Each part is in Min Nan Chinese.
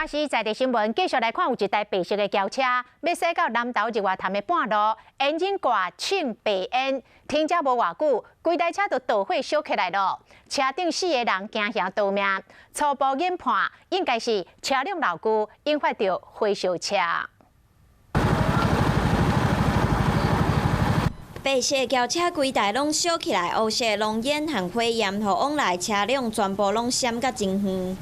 華視在地新聞繼續來看，有一台白色的轎車，欲駛到南投日月潭的半路，引擎蓋衝白煙，停車無偌久，規台車就著火燒起來囉。車頂四個人驚嚇逃命，初步研判應該是車輛漏具引發著火燒車。白色轎車規台攏燒起來，烏色濃煙和火焰，予往來車輛全部攏閃甲真遠。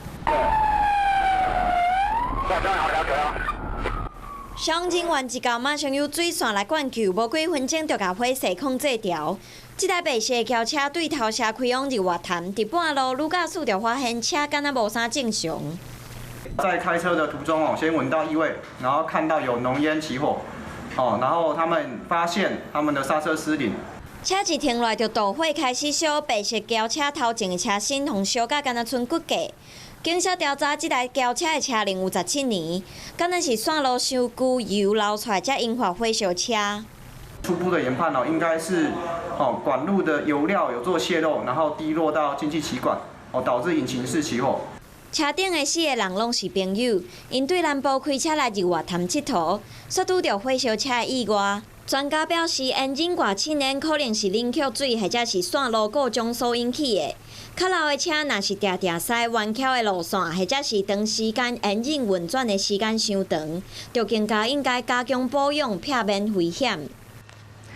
消防人員一到，馬上用水線來灌救，無幾分鐘就共火勢控制牢。這台白色轎車對頭車開往日月潭，佇半路女駕駛就發現車敢若無啥正常。在開車的途中哦，先聞到異味，然後看到有濃煙起火，哦，然後他們發現他們的剎車失靈。車一停落來就著火開始燒，白色轎車頭前的車身予燒甲敢若賰骨架。警消調查，這台轎車的車齡有17年，敢若是線路傷舊，油流出來才引發火燒車。初步的研判哦，應該是哦管路的油料有做洩漏，然後滴落到進氣歧管，哦導致引擎室起火。車頂的四个人攏是朋友，𪜶對南部開車來日月潭𨑨迌，煞拄著火燒車的意外。專家表示，引擎蓋衝煙可能是冷卻水或者是線路故障所引起的。較老的車若是定定駛彎曲的路線，或者是長時間引擎運轉的時間傷長，就更加應該加強保養，避免危險。